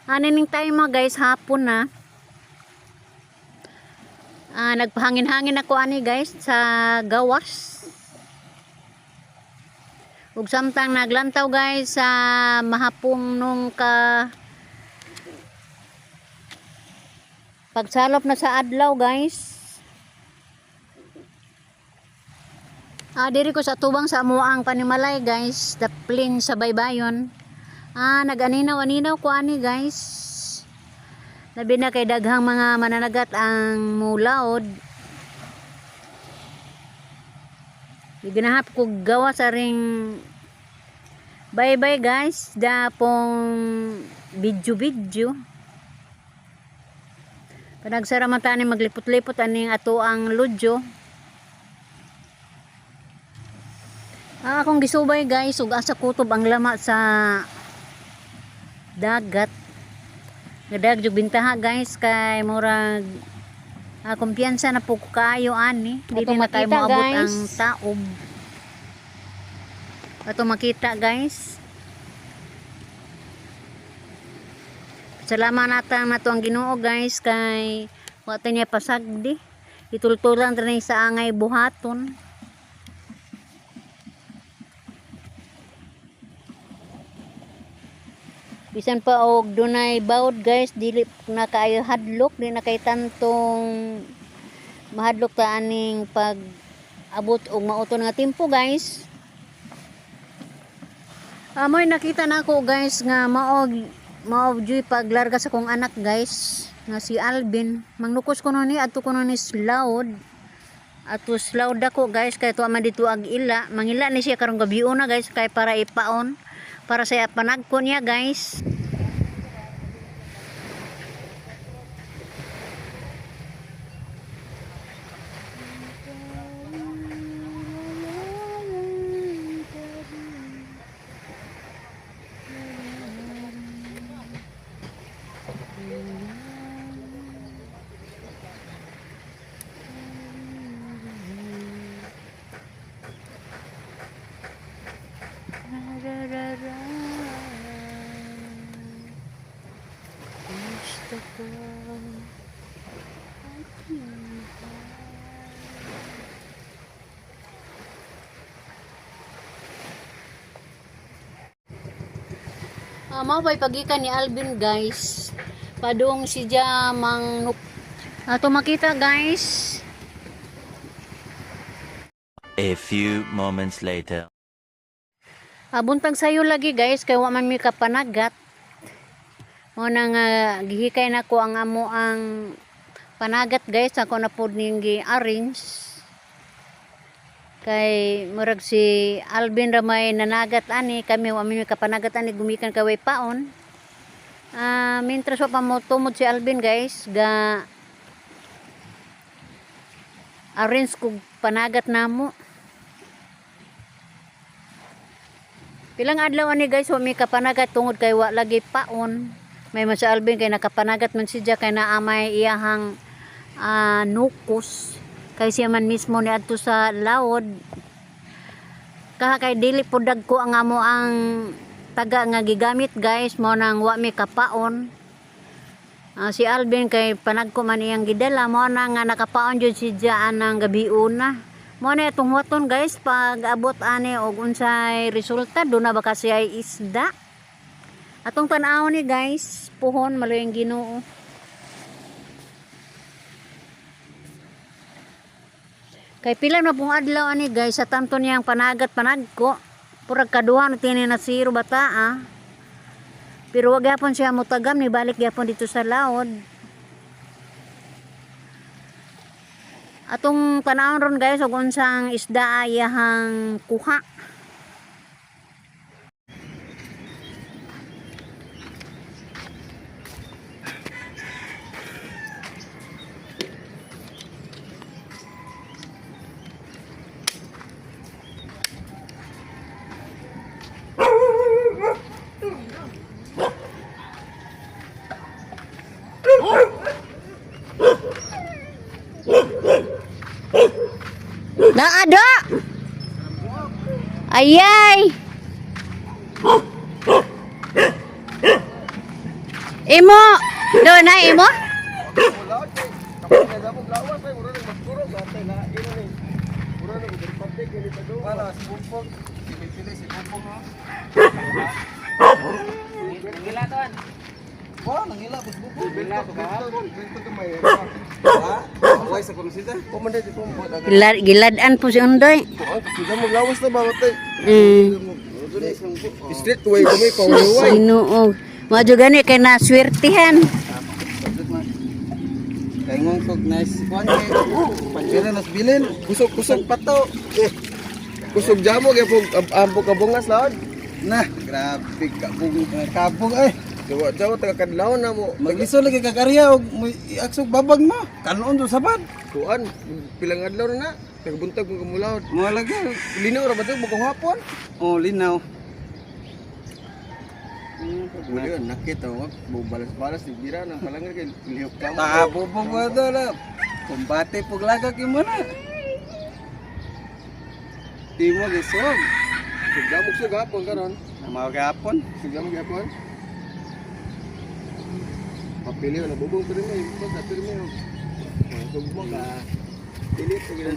Ano ning time mga guys, hapon na. Nagpahangin-hangin ako ani guys sa gawas. Ug samtang naglantaw guys sa mahapong nung ka pagsalop na sa adlaw guys. Diri ko sa tubang sa amuang panimalay guys, daplin sa baybayon. Nag-aninaw-aninaw ko ani guys. Labi na kay daghang mga mananagat ang mulaod. Ginahap ko gawa sa ring bye-bye guys, da pong video-video. Panagsara man ta ani maglipot-lipot aning ato ang ludyo. Akong gisubay guys, ug asa kutob ang lama sa dagat. Gadag jug bintaha guys kay murag kumpiyansa na po ko kaayo ani. Dili Atong na kayo makita, moabot guys. ang taob. Ato makita guys. Salamat natang nato ang Ginoo guys kay wa ta niya pasagdi. Itultulan ra ni sa angay buhaton. Bisan pa og dunay bawd guys, dili na kaayo hadlok, di na kay tantong mahadlok ta aning pag abot og mauton nga timpo guys. Amoy nakita na ako guys nga maog maog juy paglarga sa kong anak guys nga si Alvin. Mangnukos ko ni adto ko ni Slaud. Ato Slaud ako guys kay tuwa man dito ag ila. Mangila ni siya karong gabi una guys kay para ipaon para sa panagko niya guys. Gusto ko mao pa'y pagikan ni Alvin guys. Padung si mang ato makita guys. A few moments later. Buntag sayo lagi guys kay wa man mi kapanagat. Mo na nga gihikay na ko ang amo ang panagat guys, ako na pod ning gi-arrange. Kay murag si Alvin ra may nanagat ani, kami wa mi kapanagat ani gumikan kay way paon. Mintras wa pa mo tumod si Alvin guys, ga arrange kog panagat namo. Pilang adlaw ani guys, wa mi kapanagat tungod kay wa lagi paon. May man si Alvin kay nakapanagat man siya kay naamay iyahang nukos. Kay siya man mismo ni adto sa laod. Kaha kay dili po dagko ang amo ang taga nga gigamit guys, mo nang wa mi kapaon. Si Alvin kay panagko man iyang gidala, mo na nga nakapaon jud si anang gabi una. Mo na itong huwaton guys pag abot ani og unsay resulta do na ba kasi ay isda. Atong tan-awon ni guys, puhon maluyang Ginoo. Kay pila na pong adlaw ani guys sa tanto niyang panagat panagko. Purag kaduha na tini na zero bata ah. Pero wag gyapon siya mutagam ni balik gyapon dito sa laod. Atong tanawon ron guys og unsang isda iyahang kuha. Naada. Ayay. Imo, do na imo? Para si Bupong. Si Pipili, si Bupong ha. Nangila to. Wah, nangila bus Bupong. Bento to may. Ha? Way sa kuno sida. Gilad-an po si Undoy. Maglawas na ba matay? Street way kami pauliway. Ginoo. Mao gani kay naswertihan. Kay ngong kog nice kuan kay. Panchira nas bilin. Kusog kusog Pato. Eh. Kusog jamo kay pug ampo kabungas laod. Nah, grabe kabung kabung ay. Jawa jawa taga kadlawon na mo. Magliso lagi kag arya og iaksog babag mo. Kanon do sabad. Kuan pilang adlaw na na. Nagbuntag mo kamulawod. Mo lagi. Linaw ra ba to bukong hapon? Oh, linaw. Wala nakita mo balas-balas ni bira nang palanggar kay lihok ka mo. Ta bubong ko to la. Kumbate pug lagak imo na. Di mo gisog. Sugdamog sa gapon karon. Namaw gapon. Sugdamog gapon. Papili na bubong pero may basta pero may. Sugmo ka. Pili ko gidan.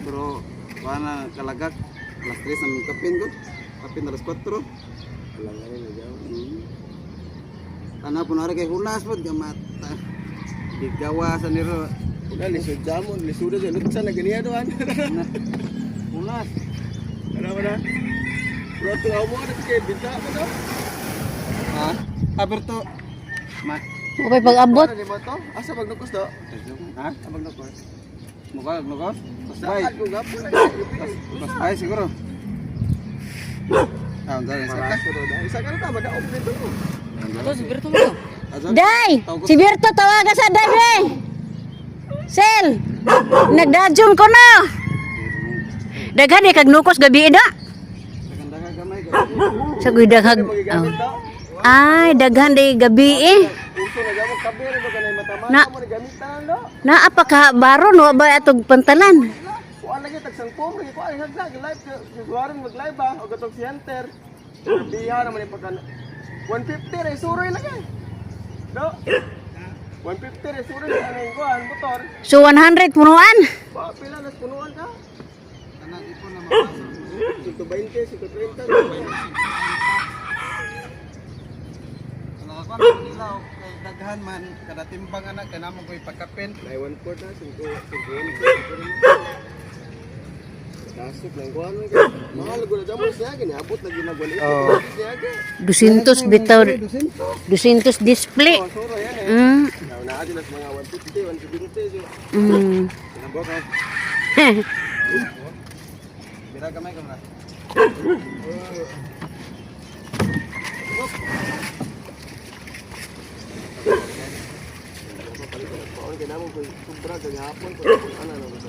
Pero wala kalagak alas 3 ang kapin ko. Kapin alas 4. Palanggar na jaw. Tanaw po na kay hulas po gamata. Bigawa sa niro. Wala lisod jamon, lisuda sa lutsa na ganiya doan. Na. Hulas. Ano ba na? Pero ito mo na kay binta mo to. Ha? Aberto. Ma. Upay pag-abot. Ano ni mo to? Asa magnukos do? Ha? Asa magnukos? Mukha, mukha. Pasbay. Saan ko gapon na? Pasbay siguro. Ah, unsa isa ka? Isa ka na tama daog dito. Day! Si Berto tawaga sa day, day! Sel! Nagdadyon ko na! Daghan eh, kag nukos gabi da. Daghan gamay. Sa guy daghag. Oh. Ay, daghan day gabi eh. Uso na gamot kabir ba kanay mata-mata Na. mo na gamitan do. Naa pa ka baro no ba atog pantalan. Kuan lagi tag sangpom lagi kuan haglag live suwaran mag live ba og atong si Hunter. Biha naman ipakan 150 ra suroy lagi. Do. 150 ra suroy sa anong kuan motor. So 100 punuan. Ba pila nas punuan ka? Ana ipon na mapasok. 120, 130. Nakakuan ko nila og kay daghan man kada timbang anak kay namo koy pagkapin. Nay 1 na 5 5. Kasok lang kuan man kay. Mahal gud na jamo siya gini abot lagi na gwan. Oh. Siya ge. 200 bitaw. 200 display. Oh, suroy yan eh. Naa din nas mga 150, 170 so. Sinabok ka. Bira gamay ka na. Paon kay namo koy sobra kay hapon ko ana na sa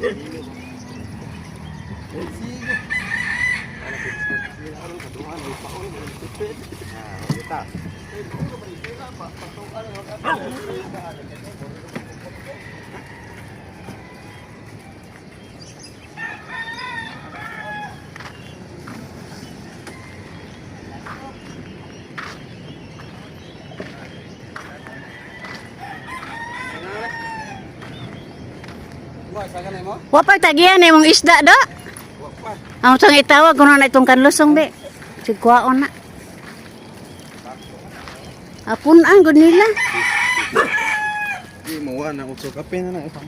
Sige. Ana ko sila aron sa duhan ay paon ko tipid. Ah, kita. Mo, sa kanay mo? Wa pa tagian imong isda do. Wa pa. Ang sang itawag kuno na itong kanlusong be. Sigwaon na. Apun ang gud nila. Di mo wa na usok kapin na na isang.